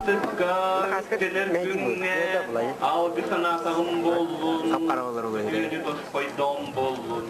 Аартыкка кэлэр күҥҥэ алгыс анаатаҕым буоллун, түүнү тосхойдоҕум буоллун.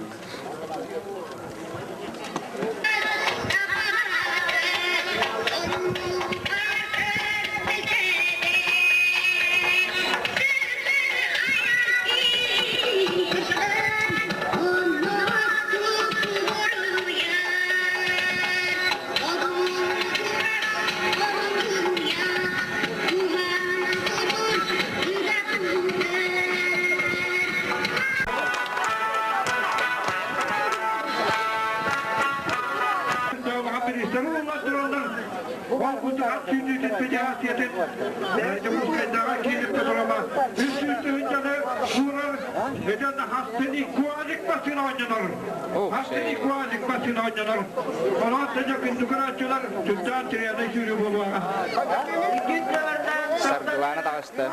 Саргылаана таҕыста.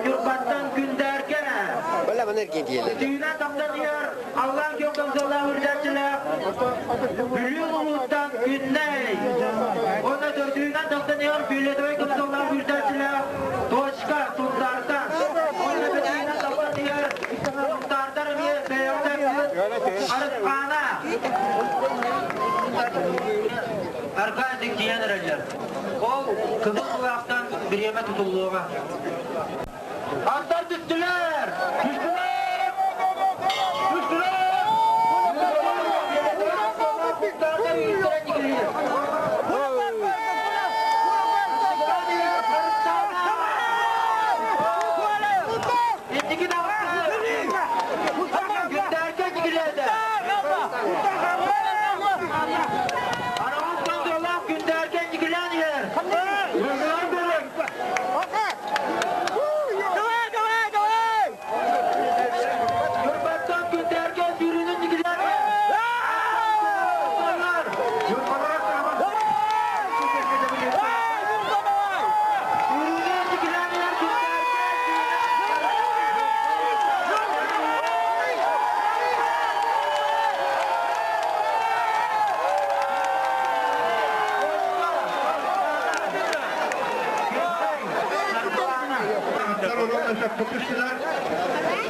Ньурбаттан күндээргэ. Тыына тахсатыгар Аллаах Дьокомсоллоох үрдээччилээх Бүлүү улууттан Күннэй. Уонна төрдүнэн тахсаныгар Фиолетовай комсоллоох үрдээччилээх Точка Сунтаартан. Уонна бэтиинэн тахсатыгар Сунтаардар эмиэ бэйэҕитэ Арысхаана. Аркадий тиийэн эрэллэр. Ол кыһыл кылаахтан бириэмэ тутуллуоҕа. Аттар түстүлэр! Түстүлэр! Түстүлэр!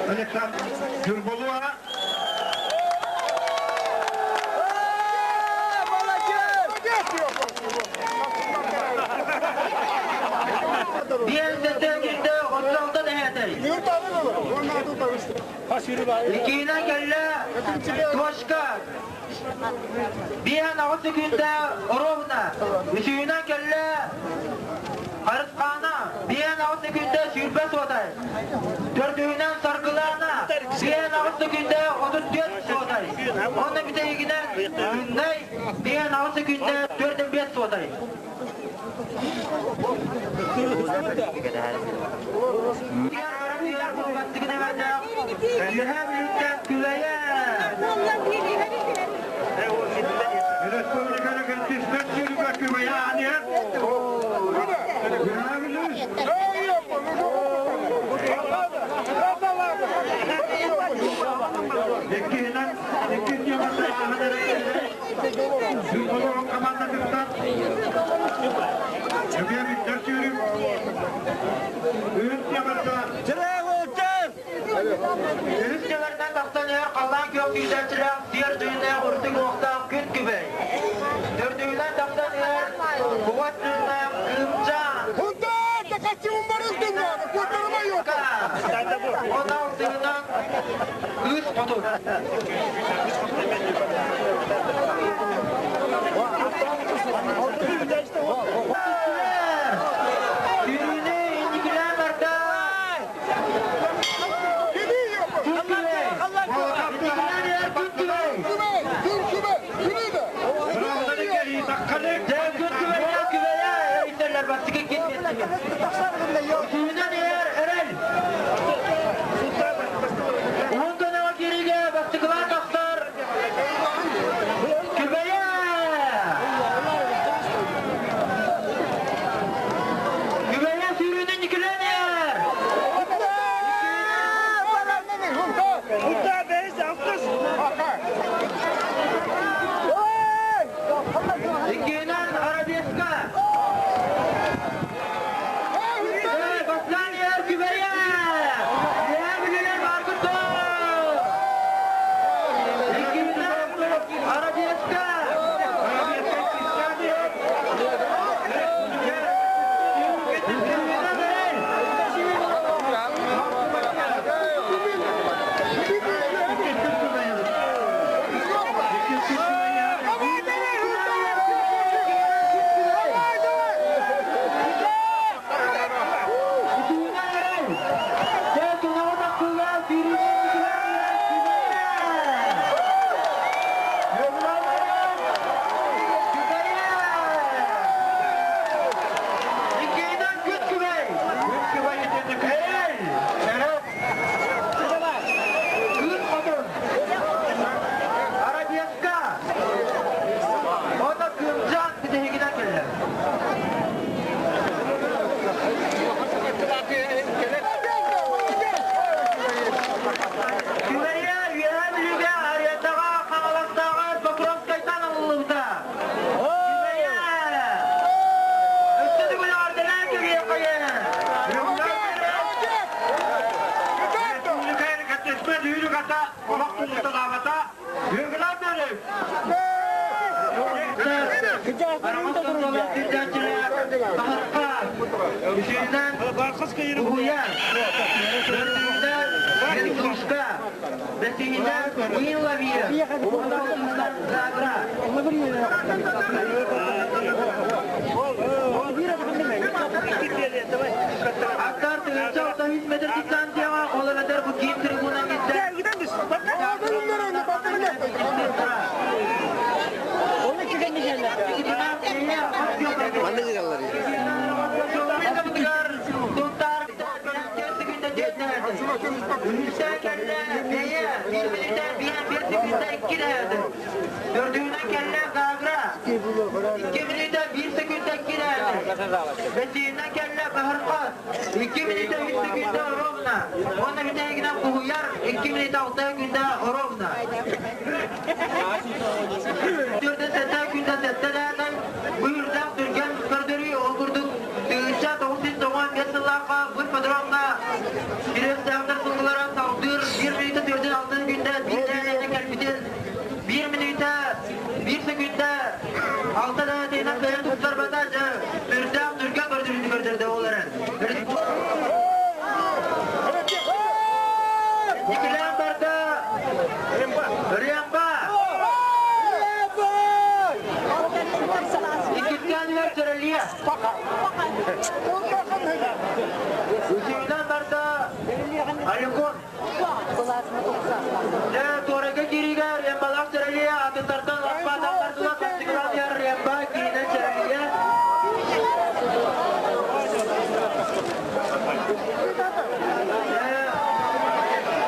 Александр Юрболуа. Иккиһинэн кэллэ Точка. Биэһэн аҕыс секүндэ ровно. Үсүһүнэн кэллэ Харысхаана. Биэһэн аҕыс секүндэ 20 суотай. Төрдүһүнэн Саргылаана. Биэһэн аҕыс секүндэ 34 суотай. Онно бүтэһигинэн Күннэй. Биэһэн аҕыс секүндэ 45 суотай. Үөһээ Бүлүүттэн Күбэйэ! Республиканы кэнтиспэт сүүрүгэ Күбэйэ аныар. Үөһээ Бүлүү. Иккиһинэн, иккис ньымата ааһан эрэ Сүүрбэлорон командатыттан Үгэ Виктор Сүүрүк, Үһүс ньымата Үһүс кэлэринэн тахсан иһэр халлаан күөх күүсээччилээх сиэр дьүһүннээх үрдүк уохтаах күн күбэй. Төрдүһүнэн тахсан иһэр кугас дьүһүннээх Кыымчаан. Он алтыһынан Кыыс хотун. Сүүрүүнү инникилээн барда. Күн күбэй. Инникилээн иһэр күн күбэй. Дьэ күн күбэйдээх күбэйэ эрийтэллэр бастакы иккис миэстэни. Сүүнэн иһэр эрэл. Уһун көмөҕө киириигэ бастакылаан тахсар Күбэйэ! Күбэйэ сүүрүүнэн Никүлээн иһэр! Иккиһинэн Арабеска! Араҥас сордолоох сирдээччилэр Баһырха, үсүһүнэн Уһуйан, төрдүһүнэн Вертушка, бэсиһинэн Уилавия, уонна алтыһынан Загра. Аттар 1600 метр дистанцияҕа, ол эбэтэр бу киин трибуна киттэ. Маннык ыыталлар. Төрдүһүнэн кэллэ Гагра. 2 мүнүүтэ 1 секунда киирээти. Бэсиһинэн кэллэ Баһырхат. 2 мүнүүтэ 3 секунда ровно. Уонна бүтэһигинэн Куһуйар 2 мүнүүтэ 6 секунда ровно. Төрдүн сэттэ күндэ сэттэ дээнэн быырдаах түргэн көрдөрүү ол курдук 1995 сыллаахха бу ипподромҥа Кириэстээхтэр сылгылара салгыыр 1 мүнүүтэ төрдүн алтын күндэ биир дээнэнэ кэлбитин 1 мүнүүтэ 1 секүндэ 6 дээнэтинэн кыайан туттарбата дьэ сүрдээх түргэн көрдөрүүнү көрдөрдө ол эрэн. Николай барда Ремба! Иккиттэн үөр Чөрөлиэ. Үсүһүнэн барда Аликон. Дьэ, туорайга киириигэ Рембалаах Чөрөлиэ атыттартан лаппа тардыла бастыгылаах Ремба киинэн Чөрөлиэ.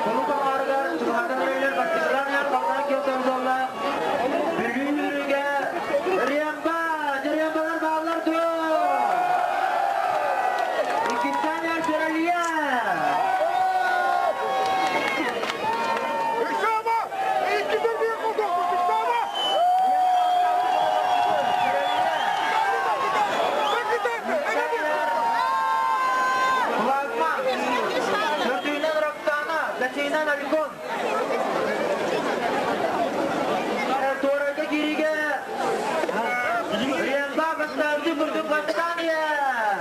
Кулук оҥоругар чугаһатан эрэллэр бастыгылаах халлаан киэсэ буолла. Бүлүү үүрүүгэ Ремба, Рембалар бааллар дуо? Иккиттэн эр Чөрөлиэ. Плазма. Төрдүнэн Роксана, бэсиһинэн Алькон. Туорайга киириигэ Ремба бастаабыты курдук бастаан иһэр.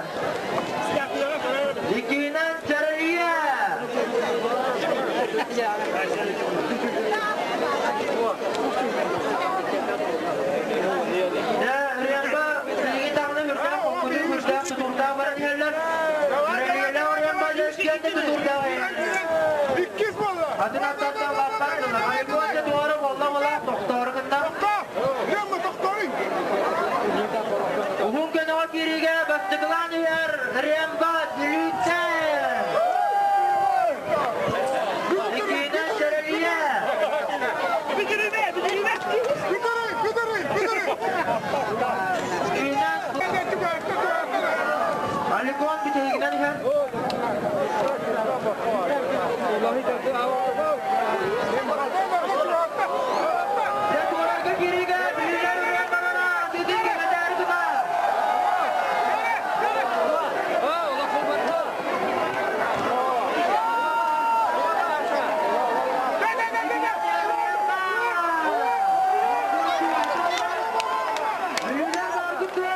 Иккиһинэн Чаралия. Ремба билигин даҕаны үрдээх хоккутун үрдээх тутуурдаах баран иһэллэр. Чаралиялаах Ремба дьэскиэннэ тутуурдаах Иккис буолла. Атын аттартан лаппар гына. Айгуон дьэ туора буолла буола тохтоору гынна. Ремба тохторуй. Уһун көнөҕө киириигэ бастакылаан иһэр Ремба Бүлүүттэн. Иккиһинэн Чэрэлийэ. Бүтэрэй, бүтэрэй, бүтэрэй. Үһүнэн Аликон бүтэһигинэн иһэр. Дьэ туорарга киириигэ Бүлүүлэр үрэн барара тыытын кэҥэтээри тутар. Бүлүүлэр баргыт дуо?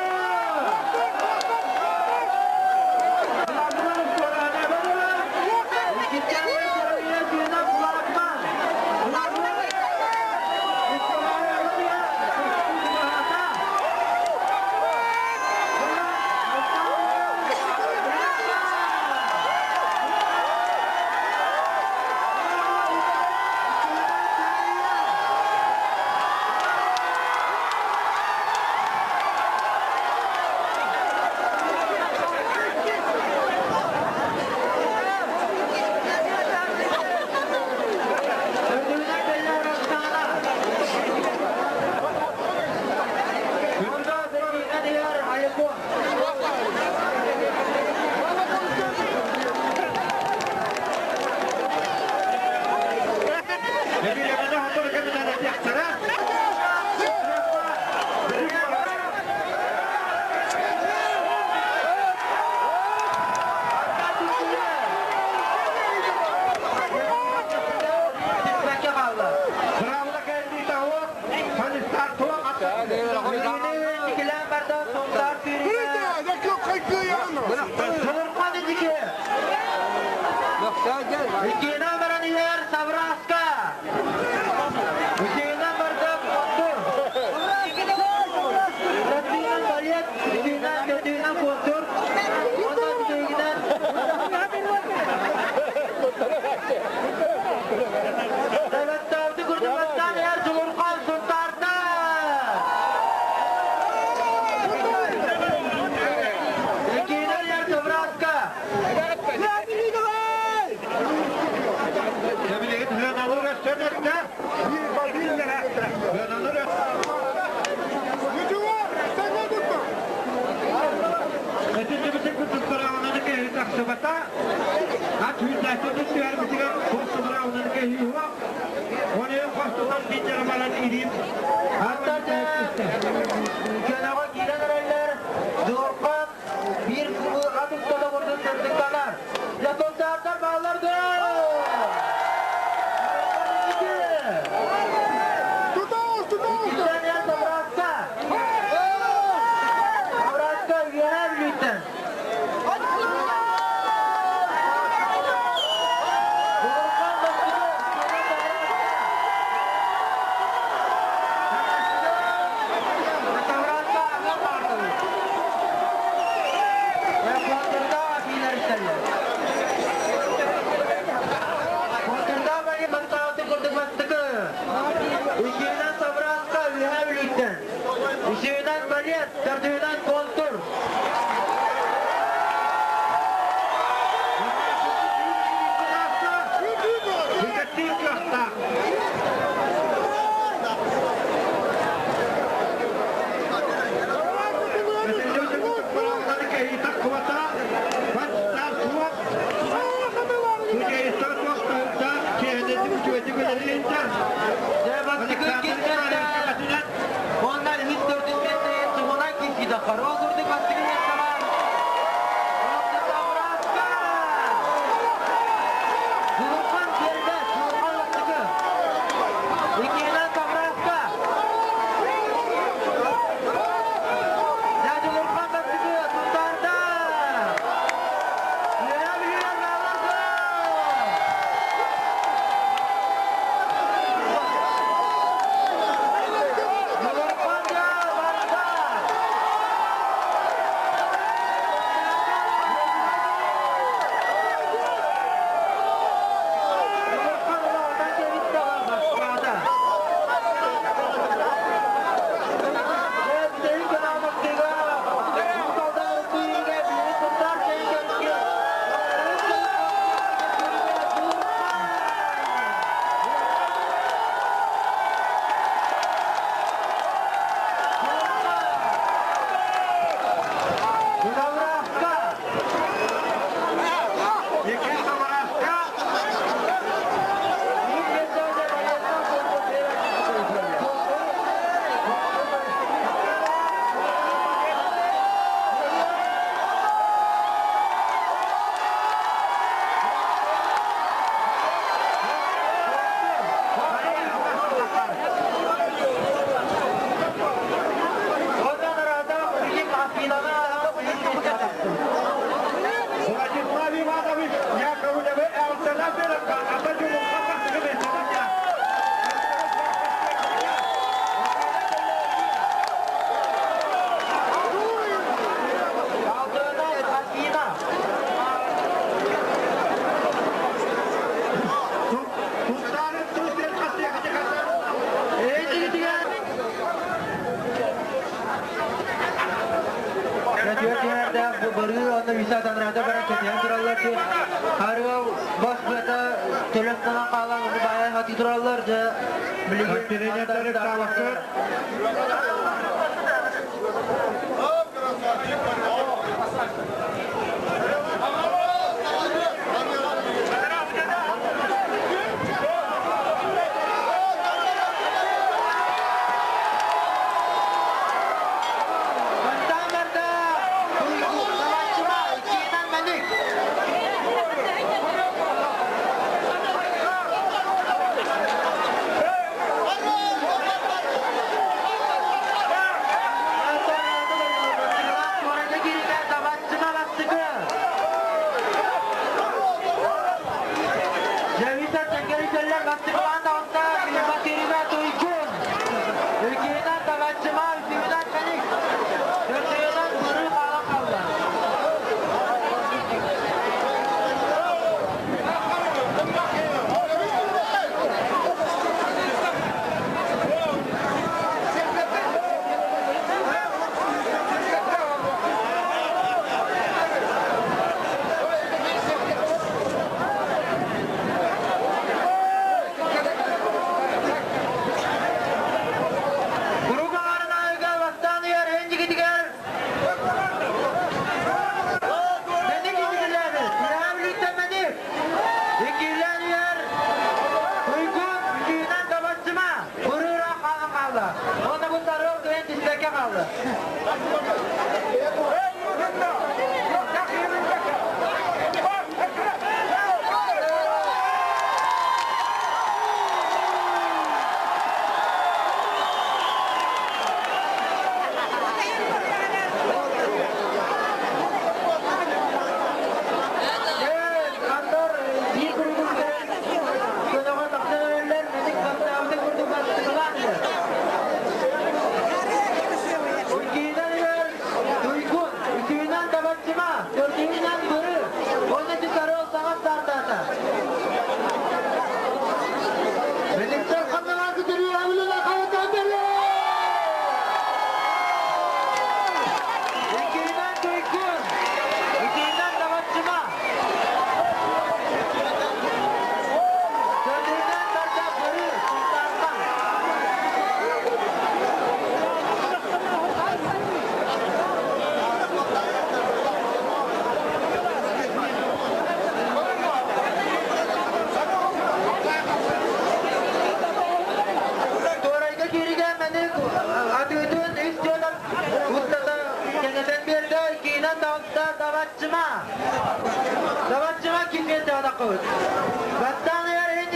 Иккиһинэн баран иһэр Савраска. Үсүһүнэн барда Контур. Төрдүһүнэн Балет, үсүһүнэн төрдүһүнэн Контур. Уонна бүтэһигинэн Сэлэттээбити курдук бастаан иһэр Дьулурхан Сунтаарда. Иккиһинэн иһэр Савраска. Ничего, саҥа тутта. Аттар көнөҕө киирэн эрэллэр. Дьулурхан биир ат устата курдук сырдыктанар. Дьэ, Сунтаардар бааллар дуо? Тутаҕыс, тутаҕыс! Иккистэн иһэр Савраска. Савраска Үөһээ Бүлүүттэн. Дьулурхан бастакы, иккиһинэн Савраска. Савраска аҥар баарталыыр. Контурдаах атыылар истэллэр. Контурдаах бали бастаабытын курдук бастакы. Иккиһинэн Савраска Үөһээ Бүлүүттэн. Үсүһүнэн Балет, төрдүһүнэн Контур. Дьэ, бастакы киирсиэхтэ. Уонна үһүс төрдүс миэстэҕэ туһунан киирсиитэ. Ол курдук бастакы миэстэҕэ Савраска! Дьулурхан биэрбэт, Дьулурхан бастакы. Иккиһинэн Савраска. Дьэ, Дьулурхан бастакы Сунтаарда. Үөһээ Бүлүүлэр бааллар дуо? Дьулурхан дьэ барда. Дьулурхан улаатан кэбистэ бастаата. Дьэ, бүтэһик грамотыга Уус Алдан Өрөспүүбүлүкэ билигин Сунтаар чэйин көмүскэ Дьулурхан! Савраска! Биир миэстэҕэ Балеттан конкурс Онон арада билим Афинаҕа билим миэстэ Владислав Иванович Яковлевы эҕэрдэлээн ата Дьулурхан бастакы миэстэҕэ. Алтынай Афина. Сунтаарын тус Түөрт барыы онно виса танрата баран кэтиһэн тураллар ди. Харыа бас быата төлөс хаалан ону баайан хати тураллар дьэ билигин Тренердери ставакы. Бастаан барда Табаччыма, иккиһинэн Мэник. Куоракка киирбэ Табаччыма бастакы. Дабаччыма. Дабаччыма ким миэстэҕэ таххыбыт? Бастаан ыйар иһин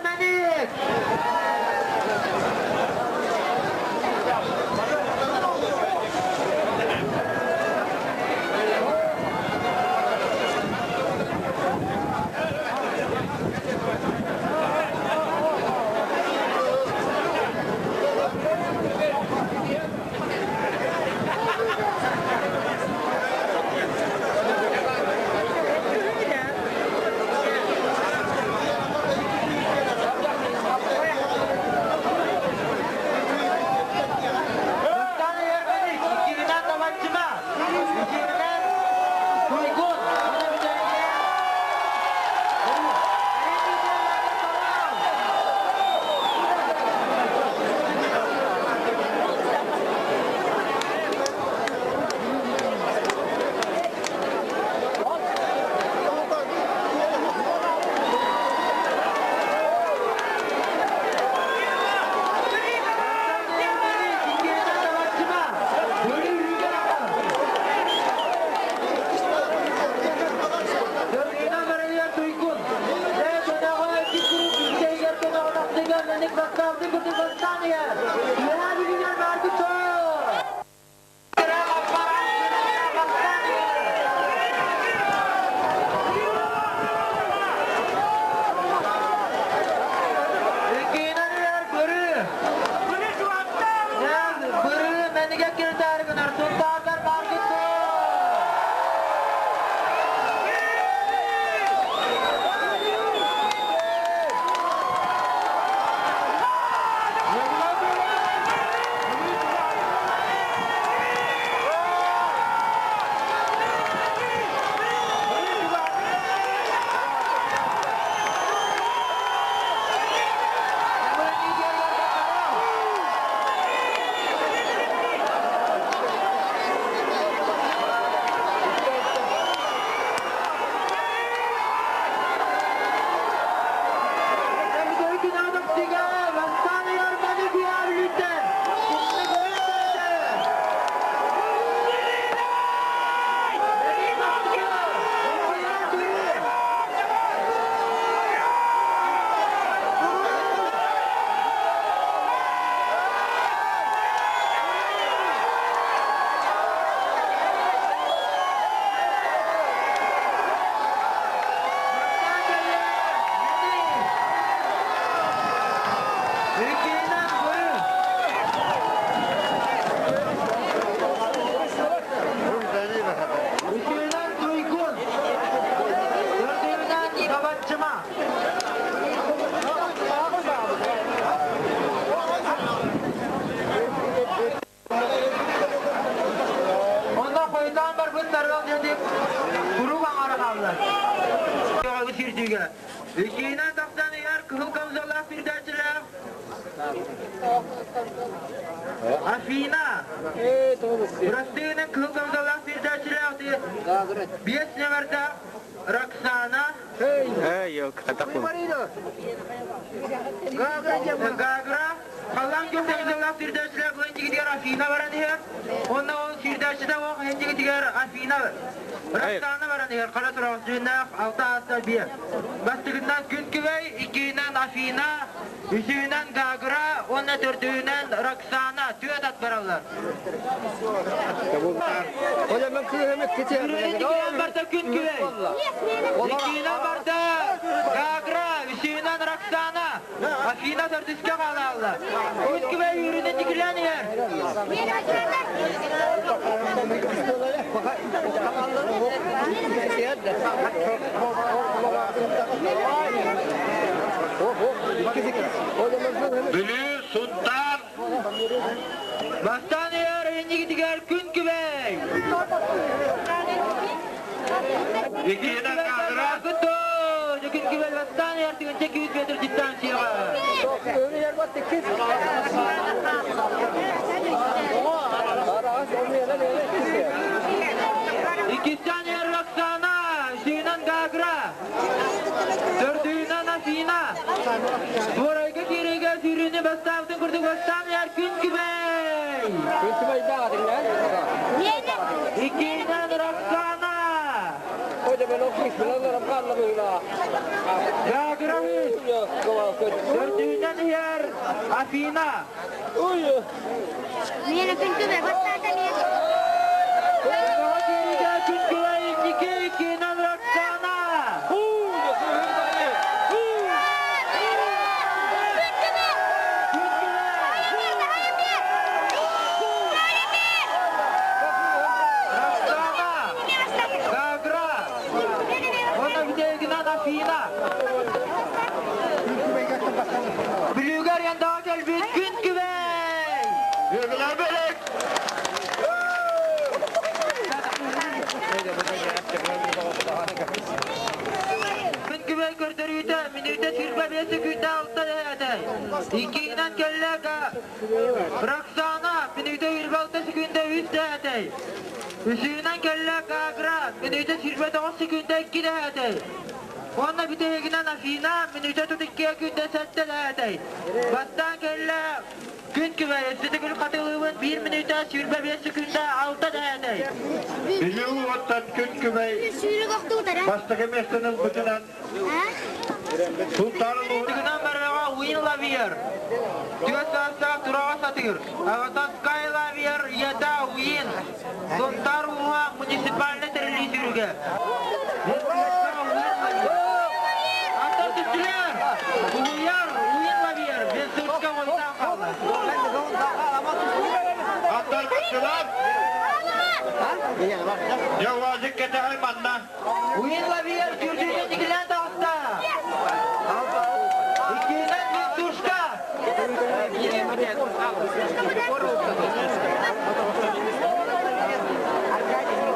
Мэник! Бастаан ыйар Мэник, иккиһинэн Дабаччыма, үсүһүнэн Туйгун, уонна бүтэһигинэн Үсүһүнэн Туйгун, төрдүһүнэн Табаччыма. Онно хойутаан барбыт тарыал диэн куруук аҥара хаалла. Сирдүүгэ. Иккиһинэн тахсан иһэр кыһыл камзоллаах сирдээччилээх Афина. Бырастыынан кыһыл камзоллаах сирдээччилээх биэс ньаҕардаах Роксана. Гагра. Халлаан күөх камзоллаах сирдээччилээх Лэндигитигэр Афина баран иһэр. Онно ол сирдээччитэ оох Лэндигитигэр Афина Роксана баран иһэр. Хара тураҕас дьүһүннээх алта аата биэ. Бастакытынан Күн Күбэй, иккиһинэн Афина, үсүһүнэн Гагра уонна төрдүһүнэн Роксана түөрт ат бараллар. Үрүнэн барда Күн Күбэй, иккиһинэн барда Гагра, үсүһүнэн Роксана, Афина төрдүскэ хаалааллар. Күн Күбэй үрүнэн тикилээн иһэр. Бүлүү, Сунтаар. Бастаан иһэр иннигитигэр Күн Күбэй. Иккиһинэн Гагра. Күн Күбэй бастаан иһэр тыгынча 200 метр дистанцияҕа. Иккистээн иһэр Роксана, үсүһүнэн Гагра, төрдүһүнэн Афина. Туорайга киириигэ сүүрүүнү бастаабытын курдук бастаан иһэр Күн Күбэй. Иккиһинэн Роксана. Гагравич! Төрдүнэн иһэр Афина! Күн күбэй инники иккиинэн Роксана! Күн күбэй! Роксана! Гагра! Уонна бүтэйгинэн Афина! Бүлүүгэр яндаға кэлбит күн күбэй! Үөгүлээбит! Күн күбэй көрдөрүүтэ мүнүүтэ 25 секүндэ алта дэһээтэ. Иккиһинэн кэллэ Роксана мүнүүтэ 26 секүндэ үс дэһээтэ. Үсүһүнэн кэллэ Гагра мүнүүтэ 29 секүндэ икки дэһээтэ. Уонна бүтэһигинэн Афина мүнүүтэ 32 күндэ сэттэ дэһээтэ. Бастаан кэллэ Күн күбэй өссө хатылыыбын 1 мүнүүтэ 25 секүндэ алта дэһээтэ. Бүлүү уоттан күн күбэй бастакы миэстэни ылбытынан Сунтаар улууһун Тыгынан барыаҕа Уин Лавиер. Түөрт саастаах тураҕа сатыыр. Аҕата Скай Лавиер, ийэтэ Уин. Сунтаар улууһа муниципальнай тэриллии сүүрүгэ. Аттар түстүлэр. Улуйар Уин Лавиер. Венцурска хойутаан хаалла. Аттар баччылар. Дьэ УАЗик кэтэһэр манна. Уин Лавиер сүүрдүүгэ тигилээн таҕыста. Иккиһинэн Венцурска.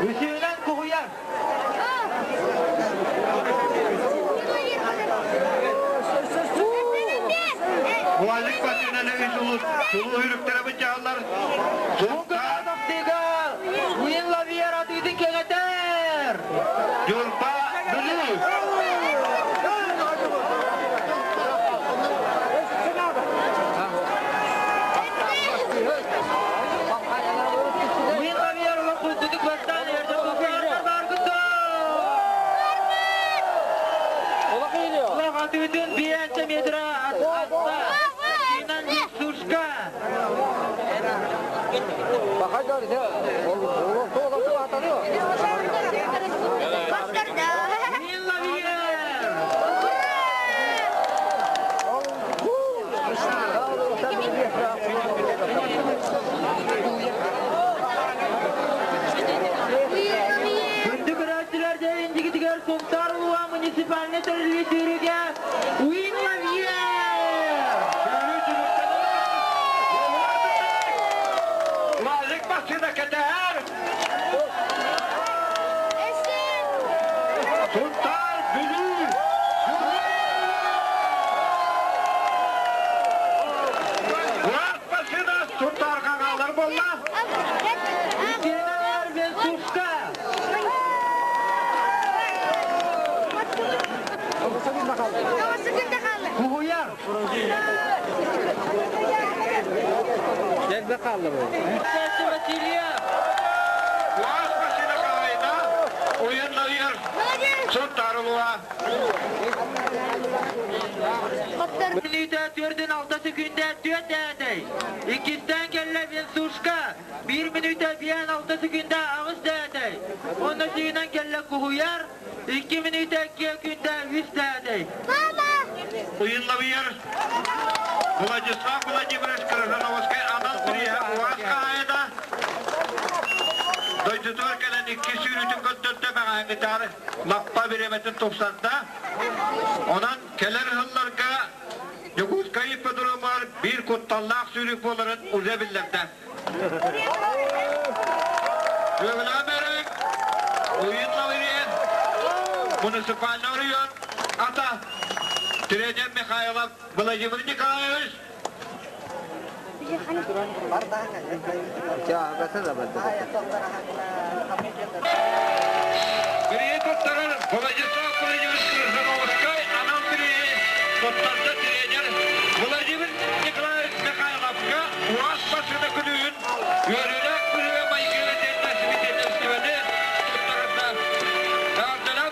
Үсүһүнэн Куһуйар. УАЗик массыынаны үс улуус чулуу сүүрүктэрэ быдьааллар. Сунтаар, Тахсыыга Уин Лавиер атыытын кэҥэтэр. Ньурба, Бүлүү. Уин Лавиер олох үрдүк бастаан эрдэ сунтаардар бааргыт Олох атыытын биэнчэ метра атта. Инан Сушка. Уин Лавиер. Күндү көрөөччүлэр дьэ иннигитигэр Сунтаар улууһа муниципальнай тэриллии сүүрүгэ Уин Лавиер! Сүүрүү түмүктэнэн УАЗик массыына кэтэһэр. Сунтаар, Бүлүү. УАЗ массыына Сунтаарга хаалар буолла. Иккиһинэн Эрвин Сушка. Куһуйар. Сәтті Васильев. УАЗ массыына хаһаайына Уин Лавиер. Сунтаар улууһа. Мүнүүтэ төрдүн алта секүндэ түөрт дэһээтэ. Иккистэн кэллэ Венсушка. 1 мүнүүтэ 5 6 секүндэ аҕыс дэһээтэ. Онно сүүнэн кэллэ Куһуйар. 2 мүнүүтэ 2 күндэ 3 дэһээтэ. Уин Лавиер. Владислав Владимирович Крыжановскай анал бирииһэ УАЗ хаһаайына. Дойдутугар кэлэн икки сүүрүүтүн көрдөрдө бэҕэһээҥҥитээҕэр лаппа бириэмэтин тупсарда. Онон кэлэр сылларга Дьокуускай ипподромугар биир кутталлаах сүүрүк буоларын уже биллэрдэ. Үөгүлээн бэрик, Уин Лавиер, муниципальный район ата, тренер Михайлов Владимир Николаевич. Бирииһи туттарар Владислав Владимирович Крыжановскай анал бирииһи туттарда тренер Владимир Николаевич Михайловка УАЗ массыына күлүүһүн үөрүүлээх быһыыга майгыга тиэрдэ свидетельствоны туттарда. Эҕэрдэлээн.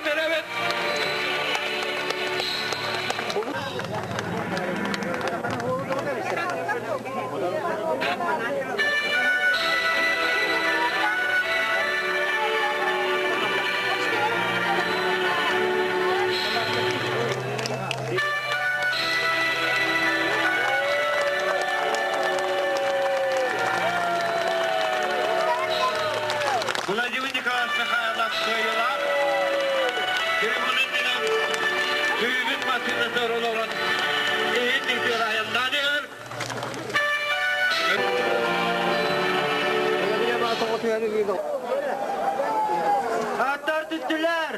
Аттар түстүлэр.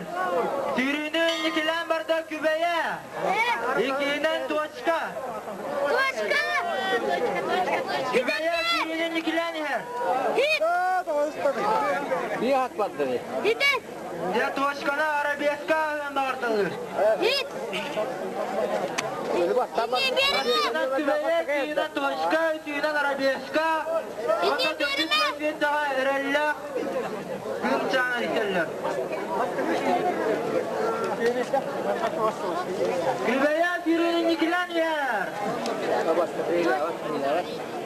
Сүүрүүнү инникилээн барда Күбэйэ. Иккиһинэн Точка. Точка! Күбэйэ сүүрүүнү инникилээн иһэр. Хит! Хит! Дьэ Точканы арабеска аһыан баҕарталыыр. Хит! Бастакынан Күбэйэ, сүүнэн Точка, үсүһүнэн Арабеска. Онно төрдүс миэстэҕэ эрэллээх Кыымчаана истэллэр. Күбэйэ сүүрүүнү инникилээн иһэр.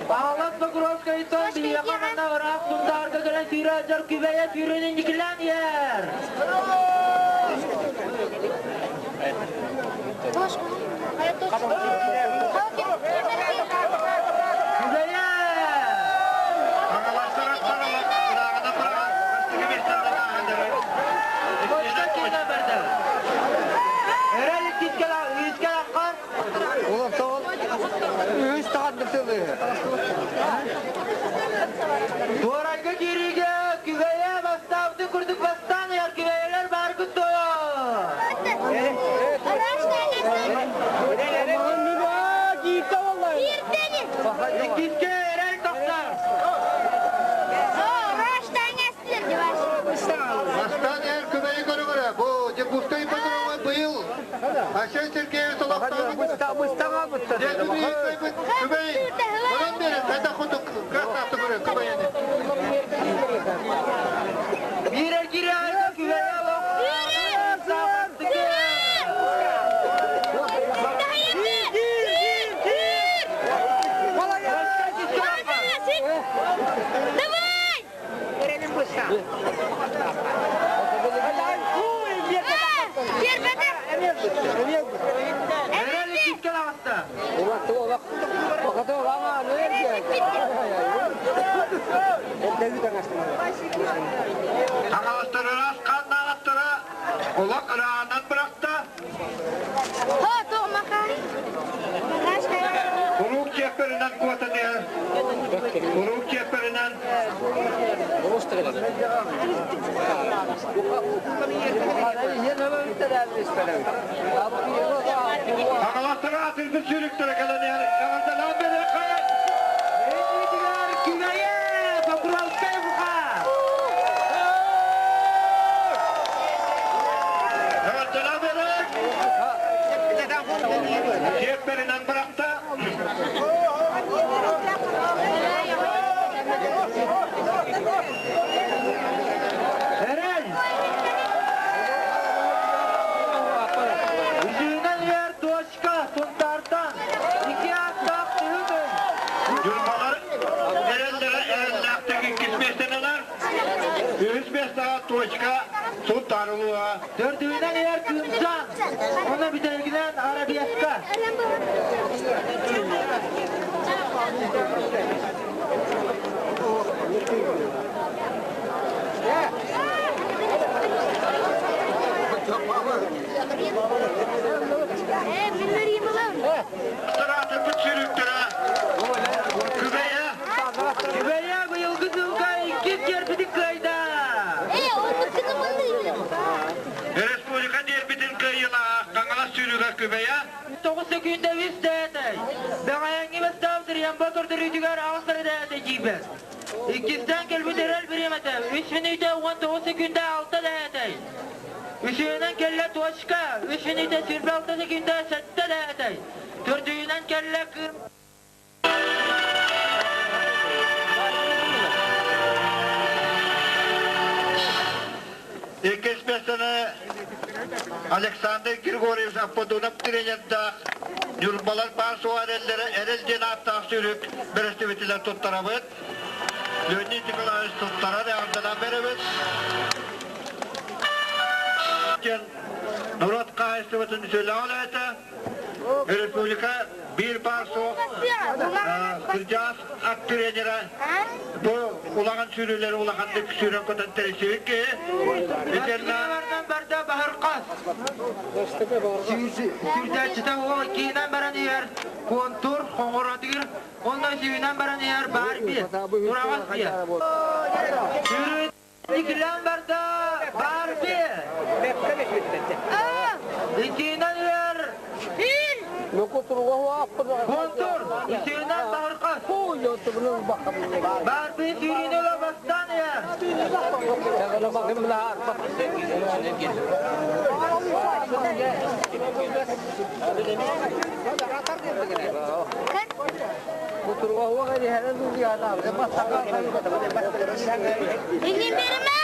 Аалас Покровскайтан биһиэхэ манна ыраах Сунтаарга кэлэн сүүрэ сылдьар Күбэйэ сүүрүүнү инникилээн иһэр. Күбэйэ! Хаҥаластар аттар ырааҕына быраҕан бастакы миэстэлэрин ааһан Почта киинэ барда. Эрэл иккискэ үһүскэ лаххар. Туорайга киириигэ Күбэйэ бастаабытын курдук бастаан ыйар Күбэйэлэр бааргыт дуо? Иккискэ эрэл тахсар. Бастаан эр Күбэйи көрүҥүрэ бу Дьокуускай ипподрома быйыл Айсен Сергеевич олохтообут Күбэй онон бери хайдах курдук кыахтаахтык көрөр Күбэйини. Биир эргири айга Күбэйэ олох Давай! Эрэл иккискэ таҕыста. Хаҥаластар ыраас хааннаахтара олох ырааһынан бырахта. Куруук чиэппэринэн куотан иһэр. Куруук чиэппэринэн. Хаҥаластар аатырбыт сүүрүктэрэ кэлэн иһэр. Эҕэрдэлээн бэриэххэ! Иннитигэр Күбэйэ Покровскай буха! Эҕэрдэлээн бэриэх! Чиэппэринэн бырахта. Эрэл! Үсүһүнэн иһэр Точка Сунтаартан икки ааттаах тыһы Ньурбалар эрэллэрэ эрэллээхтик иккис миэстэнэлэр. Үһүс миэстэҕэ Точка Сунтаар улууһа. Төрдүһүнэн иһэр Кыымчаан, уонна бүтэһигинэн Арабеска. Аатырбыт сүүрүктэрэ Күбэйэ Күбэйэ быйылгы сылга иккис киэрбитин кыайда! Республика диэрбитин кыайыылааҕа Хаҥалас сүүрүгэ Күбэйэ 9 секунда үс дээтэй. Бэҕэһээҥҥи бастаан Сырьямба көрдөрүүтүгэр аҕыс дээтэй киирбэт. Иккистээн кэлбит эрэл бириэмэтэ 3 мүнүүтэ 19 секунда 6 дээтэй. Үсүһүнэн кэллэ Точка, 3 мүнүүтэ 26 секунда 7 дээтэй. Төрдүһүнэн кэллэ Кыым Иккис миэстэни Александр Григорьевич Аппадунов тренердээх Ньурбалар баар суох эрэллэрэ Эрэл диэн ааттаах сүүрүк бэрэстэбиитэлэр туттарабыт. Леонид Николаевич туттарар эҕэрдэлээн бэрэбит. Диэн норуот хаһаайыстыбатын үтүөлээх үлэһитэ, республика биир баар суох кырдьаҕас ат тренера бу улахан сүүрүүлэри улаханнык сүүрэн көтөн тэрийсибит киһи. Итиэннэ Иккилээн барда Баһырхас. Сүүрдээччитэ уол иккиһинэн баран иһэр Контур хоҥоротугар уонна үсүһүнэн баран иһэр Барби тураҕас диэ. Иккилээн барда Барби. Иккиһинэн иһэр Контур үсүһүнэн Баһырхас. Барби сүүрүүнү ыла бастаан иһэр. Иннин берме!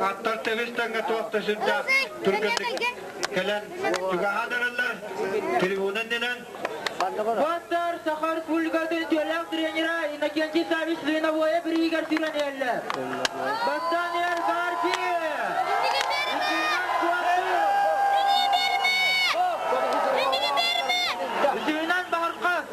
Аттар тэбис-тэҥҥэ туох да сүрдээх түргэнник кэлэн чугаһаан эрэллэр, трибуна иннинэн. Баттар Саха Республикатын үтүөлээх тренера Иннокентий Саввич Линовоев бириигэр сүүрэн иһэллэр. Бастаан иһэр Барби! Үсүһүнэн Баһырхас!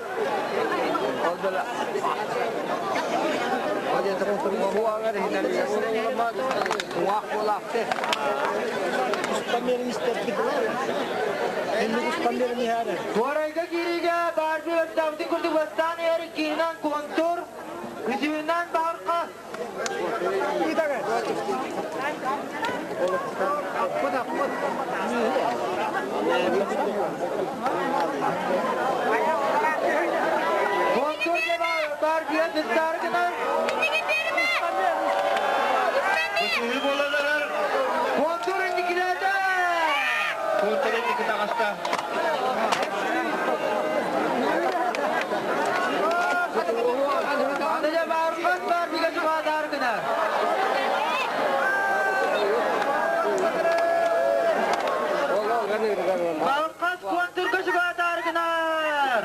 Туорайга киириигэ Барби бастаабытын курдук бастаан иһэр иккиһинэн Контур, үсүһүнэн Баһырхас. Контур диэн Барбия сыстаары гынан Кыһыы буолан эрэр. Контур инникилээтэ! Контур инники таҕыста. Аны дьэ баарбат Барбига чугаатаар гынар. Балкас контурга чугаатаар гынар!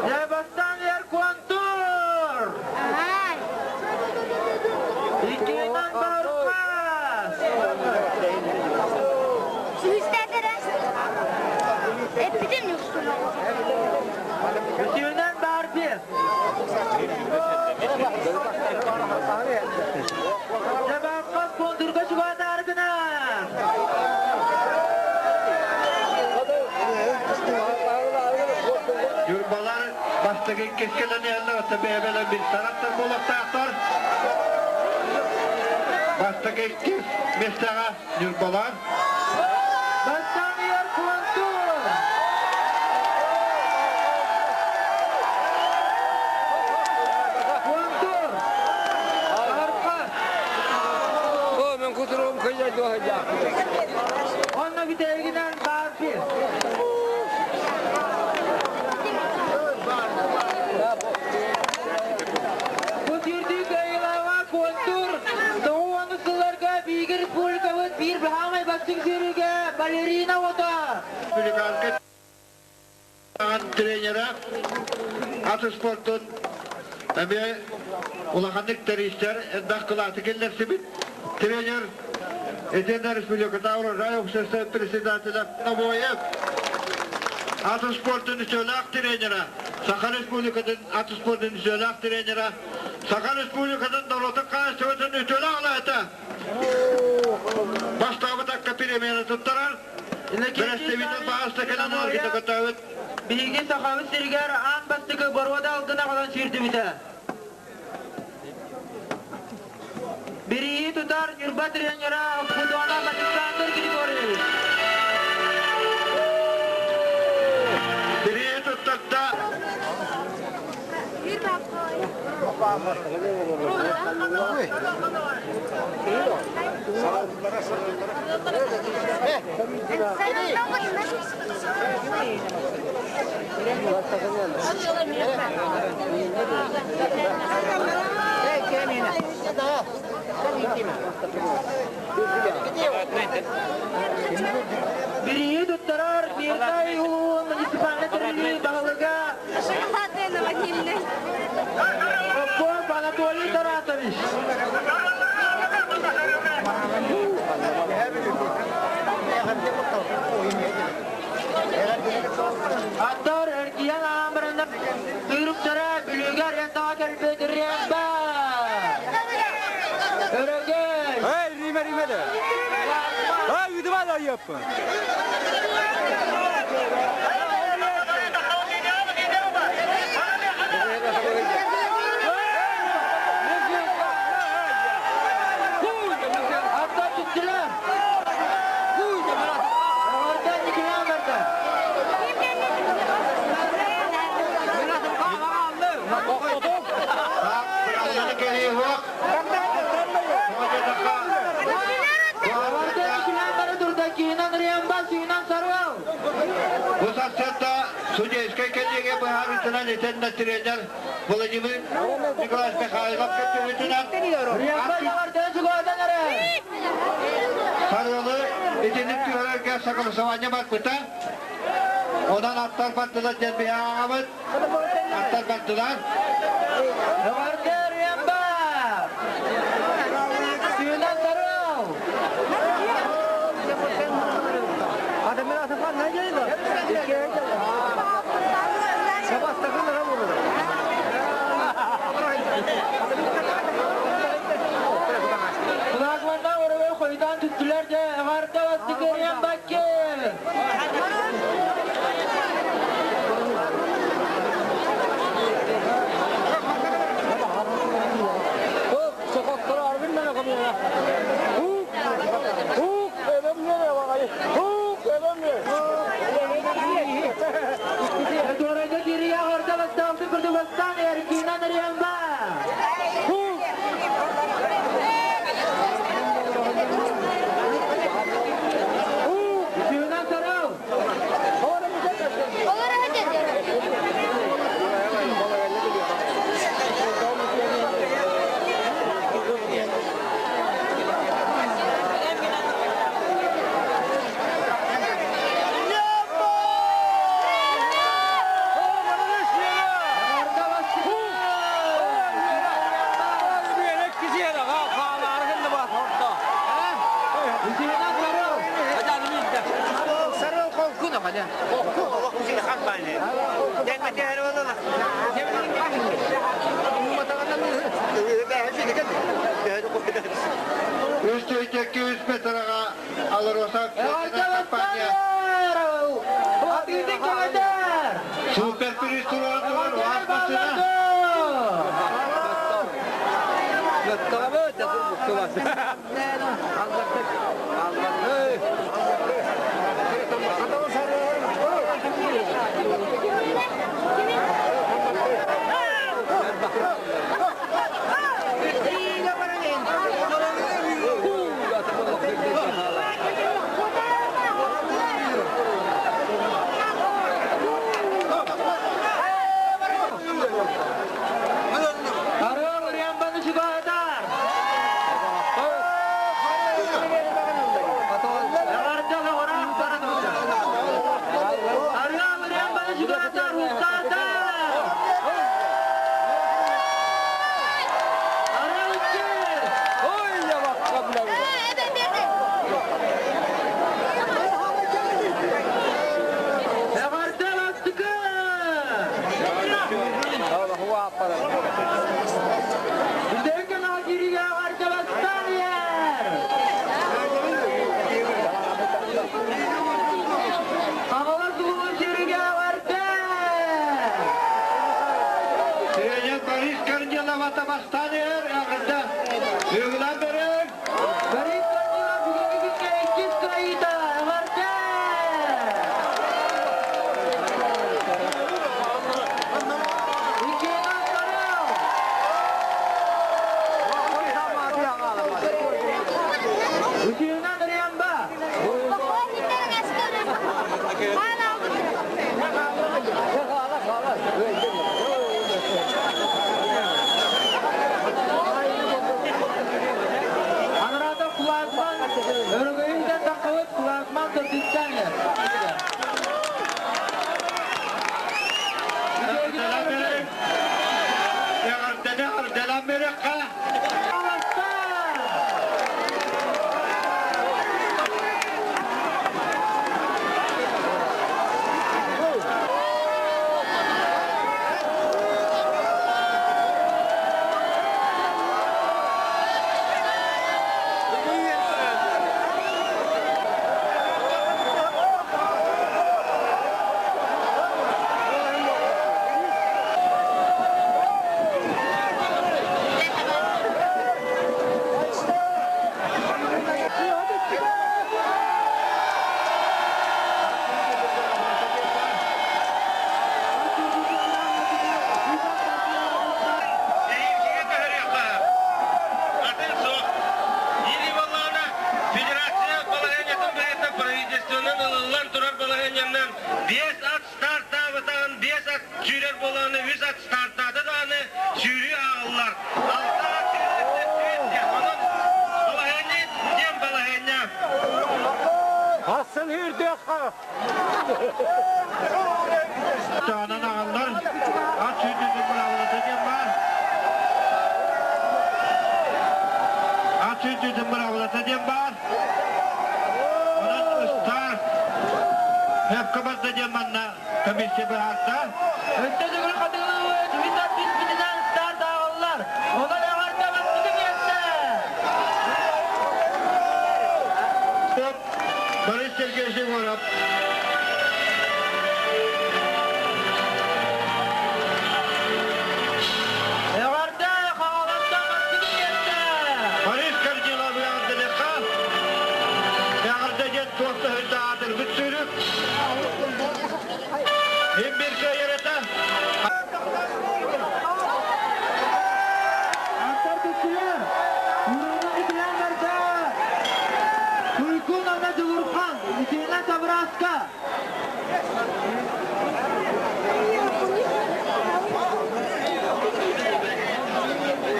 Дьэ бастаан иһэр контур! Иккиһинэн Баркас! Үсүһүнэн Барби! Дьэ Баркас контурга чугаатаары гынар! Ньурбалар бастакы иккискэлэн иһэллэр, оттон бэйэ-бэйэлэрин билсэр буолуохтаахтар. Бастакы иккис миэстэҕэ Ньурбалар. Бастаан иһэр Контур! Контур! Баркас! Онно бүтэһигинэн Барби! Бу сүүрдүү кыайыылааҕа Контур тоҕус сылларга биһиги республикабыт биир баһаамай бастыҥ сүүрүүгэ балерина оҕото. Республиканскай тренера ат спордун эмиэ улаханнык тэрийсэр элбэх кылааты киллэрсибит тренер итиэннэ республикатааҕы урожай общество председателя Нобоев ат спордун үтүөлээх тренера Саха Республикатын ат спордун үтүөлээх тренера Саха Республикатын норуотун хаһаайыстыбатын үтүөлээх үлэһитэ бастаабыт акка премияны туттарар Иннокентий Бэрэстэбиитэл баҕаста кэлэн Нобоев көтөөбүт биһиги Сахабыт сиригэр аан бастакы боруода алгын аҕалан сүүрдүбүтэ. Бирииһи тутар Ньурба тренера Худонов Александр Григорьевич. Бирииһи туттарда Бирииһи туттарар Мирнэй улууһун муниципальнай тэриллии баһылыга Попов Анатолий Таратович. кэлбит Ремба! Өрөгөй! Эй, Риме, Риме де. Эй, үйдүмэ да yapın. Аттан түттүлэр! Оҕордон Николай барда. Так, быралланы кэлии суох. Тоҕо Оҕордон Николай бара турда, киинэн Ремба, сүүнэн Сарвал! Бу сарсыарда судейскай кэллиэгэ быһаарыытынан итиэннэ тренер Владимир Николаевич Михайлов кыттыытынан Ремба оҕордон чугуотан эрэ! Сарыалы итинник түһэрэргэ согласование барбыта. Онон аттар бардылар диэн биһааҕабыт. Аттар бардылар. Оҕордон Ремба! Сүүнэн Сарвал! Флагманна өрөгөй хойутаан түттүлэр дьэ, эҕэрдэ бастакы Ремба кел! Туорайга киирии оҕордо бастаалты курдук бастаан Эркинан Ремба! Сүүнэн Сарал! Оҕордо бастакы! Сүүнэн Сарал! Үс түйтэкки үс метраға Алроса Эҕэрдэ компания бастаан! Атыытын кэҥэтэр! супер приз турар Эҕэрдэ уаз машина. балларга! Арыал Рембаны чугаһатар! Биэс ат стартаабытаҕын, биэс ат сүүрэр буолаҕына, үс ат стартаата даҕаны сүүрүү ааҕыллар. Алта ат сүүрдэ түөрт диэн. Онон балаһыанньа диэн балаһыанньа. Асын үүрдүөххэ. Таанан аҕаллар ат сүүрдүүтүн быраабылата диэн баар. Ат сүүрдүүтүн быраабылата диэн баар. Онон ыстаар сөпкө барда диэн манна комиссия быһаарда. Өссө төгүл хатылыбыт үс ат түспүтүнэн старт ааҕыллар. Онон эҕэрдэ бастакы миэстэ! Борис Сергеевич Егоров. Эҕэрдэ Хаҥаластан бастакы миэстэ! Борис Корнилов эҕэрдэлиэххэ. Эҕэрдэ диэн туох да аатырбыт сүүрүк. Им бир кыайар этэ. Аттар түстүлэр. Уруунан итилэн барда. Туйкун Анна Дьулурхан, Итина Савраска.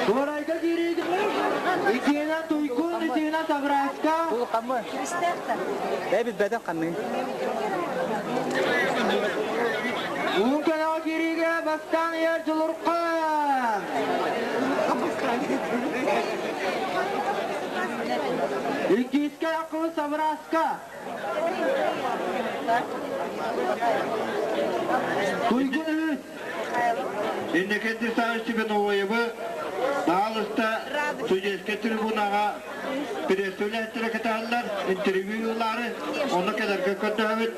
Туорайга киирии Итина Туйкун, Итина Савраска. Бэйбит бэдэн ханныгын. Уһун кэнэҕэ киириигэ бастаан иһэр Дьулурхан. Иккискэ Акыл Савраска. Туйгун үһүс. Иннокентий Александрович Степановоевы баалыста судейскай трибунаҕа пресс-үлэһиттэрэ кытаһаллар, интервью ылаары, онно кэлэргэ көрдөһөбүт.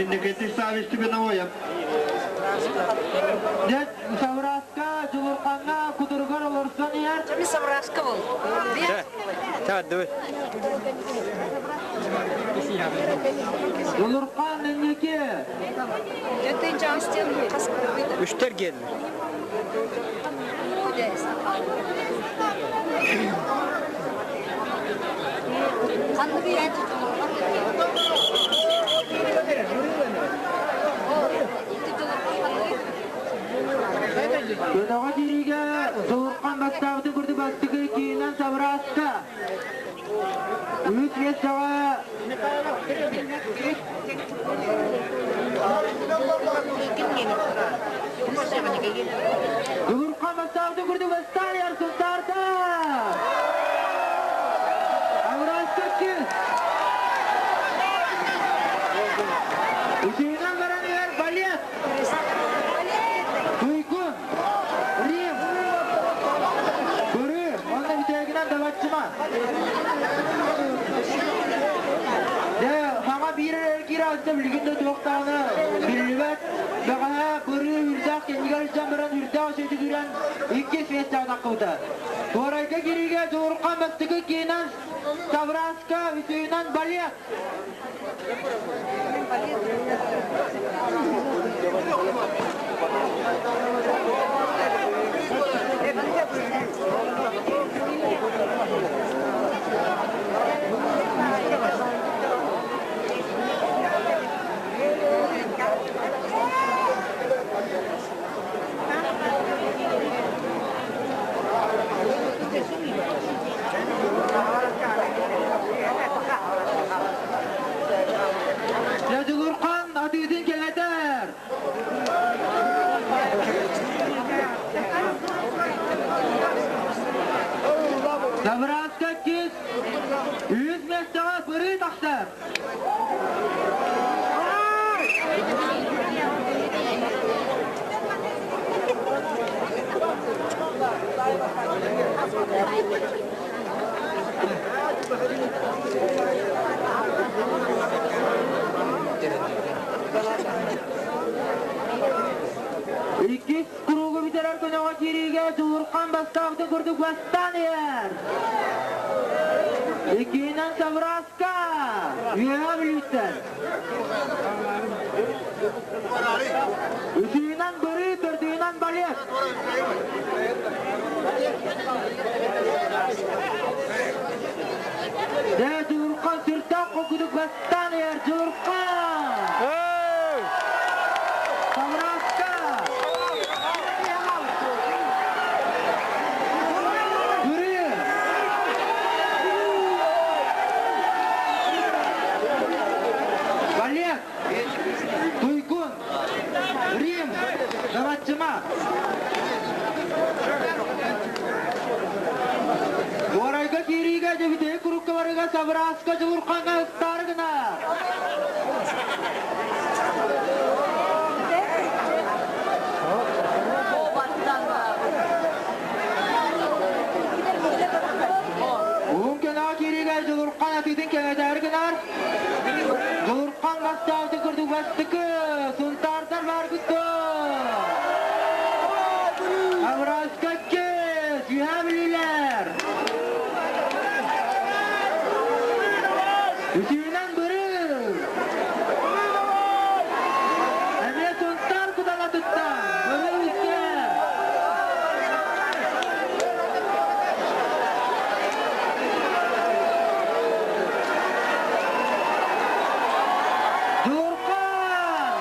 Иннокентий Александрович Степановоев. Дьэ, Савраска Дьулурхаҥҥа кутуругар олорсон иһэр. Савраска был. Чаадыбыт. Дьулурхан инники. Үстэр келdi. Көтөҕө киириигэ Дьулурхан бастаабытын курдук бастакы киинэн Савраска. Үс миэстэҕэ Дьулурхан бастаабытын курдук бастаан иһэр Сунтаарда! Савраска кис! Үсүһүнэн баран иһэр балет! Туйгун! Рим! Көрүү! Онно бүтээгинэн дабаччыма! Дьэ, хаҥа биир эрэ киирэ алта билигин да туох даҕаны биллибэт. Бэҕэһээ бырыы үрдээх кэннигэр илдьэн баран үрдээх үчүгэйдик үрэн иккис миэстэҕэ таххыбыта. Туорайга киириигэ Дьулурхан бастакы киинэн Савраска, үсүһүнэн балет. Дьулурхан атыытын кэҥэтэр. Савраска кис үс миэстэҕэ бырыы тахсар. Иккис кругу бүтэрэр көнөҕө киириигэ Дьулурхан бастаабытын курдук бастаан иһэр. Иккиһинэн Савраска үөһэ Бүлүүттэн. Үсүһүнэн Бырыы, төрдүһүнэн Балет. Дьэ, Дьулурхан сүрдээх холкутук бастаан иһэр Дьулурхан! Табырааска Дьулурхаҥҥа ыстаары гынар. Уһун көнөҕө киириигэ Дьулурхан атыытын кэҥэтээри гынар. Дьулурхан бастаабытын курдук бастакы Сунтаардар бааргыт дуо? Авраска иккис, Үөһээ Бүлүүлэр. Үсүһүнэн Бырыы. Эмиэ Сунтаар куталатыттан Бырыы үскэ. Дьулурхан!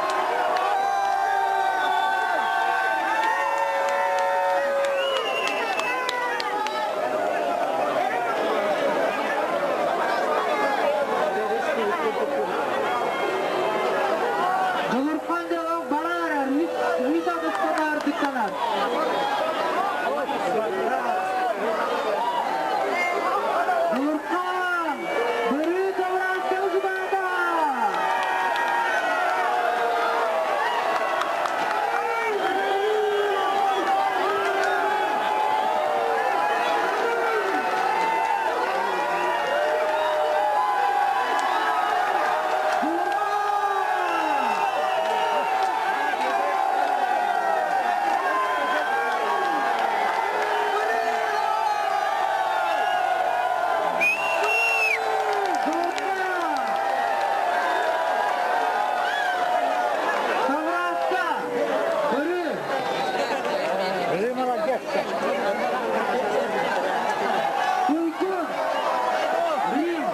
Дьулурхан дьолох барар, үс, үс атыстанар, дыктанар. Дьулурхан! Бырыы Савраска узубаата! Савраска! Бырыы! Бырыы молодец. Туйгун! Рим!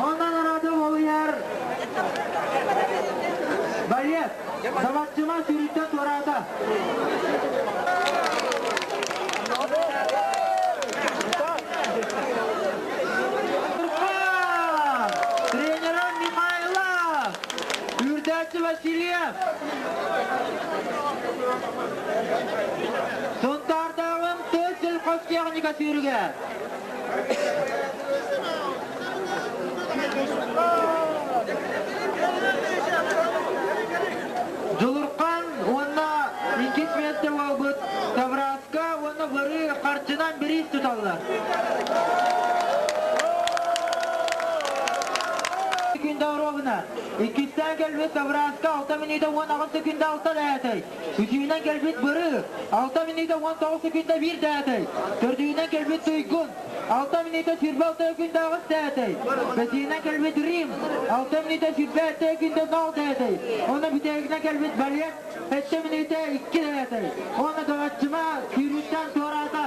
Онон арады олуйар Балет! Сабатчыма сүүрүттэн туораата. Турхан! Тренера Михайлов! Үрдээччи Васильев! Сунтаардааҕым тыа сельхозтехника сүүрүгэ! Дьулурхан уонна иккис миэстэ буолбут Тавраска уонна Бырыы харчынан бириис туталлар. Күндэ оруобуна. Иккистээн кэлбит Тавраска 6 мүнүүтэ 18 секүндэ 6 дэһэтэй. Үсүһүнэн кэлбит Бырыы 6 мүнүүтэ 19 секүндэ 1 дэһэтэй. Төрдүһүнэн кэлбит Туйгун 6 мүнүүтэ 26 күндэ 8 дэһэтэй. Бэсиһинэн кэлбит Рим 6 мүнүүтэ 27 күндэ 0 дэһэтэй. Уонна бүтэһигинэн кэлбит Балет 7 мүнүүтэ 2 дэһэтэй. Уонна Доҕоччума сүүрүүттэн туораата.